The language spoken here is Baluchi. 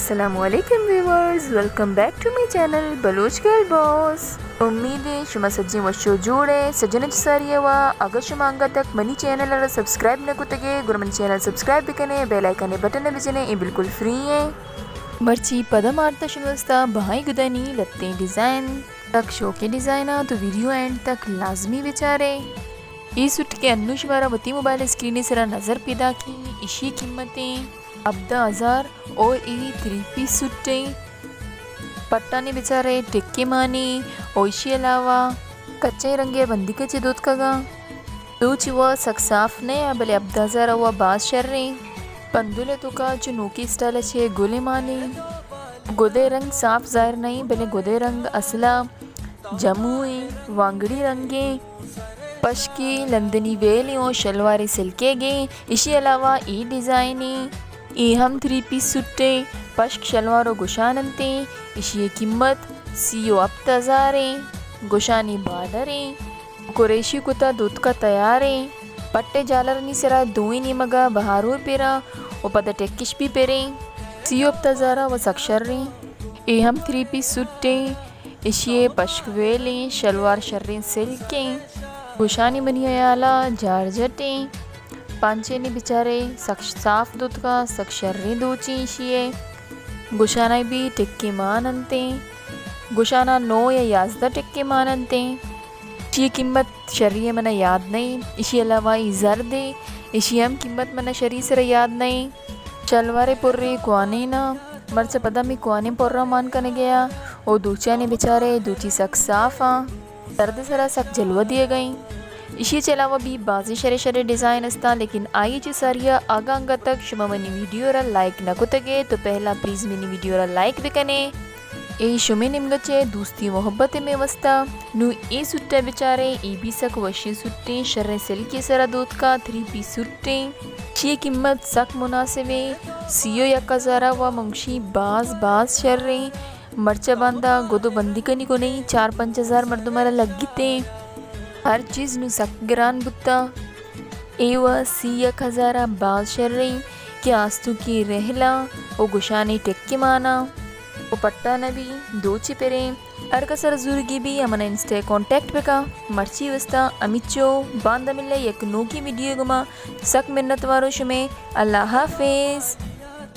السلام علیکم viewers, welcome back to my channel Baloch girl boss. امید ایں شما سجیں وش و جوڑ ئے۔ سجن چہ ساری ءَ وا، اگاں شما انگت تک منی چینل ءَ را سبسکرائب نہ کتگ ئے، گڑا منی چینل سبسکرائب بکن ئے، بیل آئیکن ءِ بٹن ءَ بجن ئے، اے بالکل فری ایں۔ مرچی پدا مارتا شما واستا بہائی گدانی لتیں ڈیزائن، تک شوقیں ڈیزائن آں، تو ویڈیو اینڈ تک لازمی بچار ئے۔ اے سوٹ کہ انوں شمارا وتی موبائل اسکرین ءِ سرا نظر پیداک ایں، ایشی قیمت ایں ہبدہ ہزار اور اے تھری پیس سوٹ ایں۔ پٹانی بچار ئے ٹکی مانی، اور ایشی علاوہ کچیں رنگے بندیکے چہ دوتکگاں۔ دوچی وا سک صاف نہ ایں، بلے ہبدہ ہزار ءَ وا باز شر ایں۔ پندول ءِ توکا چو نوکی اسٹائل ءَ چہ گلے مانی۔ گدے رنگ صاف ظاہر نہ ایں، بلے گدے رنگ اصلا جمو ایں، وانگڑی رنگ ایں، پشکی لندنی ویل ایں اور شلوار سلکیگ ایں۔ ایشی علاوہ اے ڈیزائن ایں، اے ہم تھری پیس سوٹ ایں، پشک شلوار و گشان انت ایں۔ ایشی قیمت سی و ہپت ہزار ایں، گشانی بارڈر ایں، قریشی کتا دوتکا تیار ایں۔ پٹے جالرانی سرا دوئیں نیمگا بہارور پیرا و پدا ٹکش بھی پیریں۔ سی و ہپت ہزارا و سک شر ایں۔ اے ہم تھری پیس سوٹ ایں۔ ایشی پشک ویل ایں، شلوار شریں سلک ایں۔ گشانی منی ہیالا جارجٹ ایں۔ پانچینی بچار ئے سک صاف دوتکا، سک شریں دوچیں ایشی۔ گشانا بھی ٹکی مان انت ایں۔ گشانا نو یا یازدہ ٹکی مان انت ایں۔ ایشی قیمت شری ءِ منا یاد نہ ایں۔ ایشی علاوہ اے زرد ایں، ایشی ہم قیمت منا شری سرا یاد نہ ایں۔ شلوار ءِ پرے کوانیں نا، مرچا پدا می کوانیں پرا مان کنگے آ۔ او دوچانی بچار ئے، دوچی سک صاف آں۔ زرد ءِ سرا سک جلوہ دیگا ایں۔ ایشی چہ علاوہ بھی بازیں شریں شریں ڈیزائن استاں، لیکن آئی چہ ساریا اگاں انگت تک شما منی ویڈیو را لائک نہ کتگ ئے تو پہلا پلیز منی ویڈیو را لائک بکن ئے۔ اے شمے نیمگا چہ دوستی محبت ءِ مئے واستا۔ نوں اے سوٹ ءَ بچار ئے، اے بھی سک وشیں سوٹیں، شریں سلکی سرا دوتکا، تھری پیس سوٹیں۔ ایشی قیمت سک مناسب ایں، سی و یک ہزارا وا، من گشیں باز باز شریں۔ مرچا باندا گد و بندیکانی گونی چار پنچ ہزار مردم ءَ را لگتیں۔ ہر چیز نوں سک گران بوتا۔ اے وا سی یک ہزارا باز شریں کہ آستونکی رہلا و گشانی ٹکی مانا و پٹانا بھی دوچی پریں۔ ہر کس ءَ را زورگی بی، منا انسٹا ءَ کانٹیکٹ بکا۔ مرچی واستا ہمیچو، باندا ملے یک نوکی ویڈیو گوما۔ سک منت وارو شمے۔ اللہ حافظ۔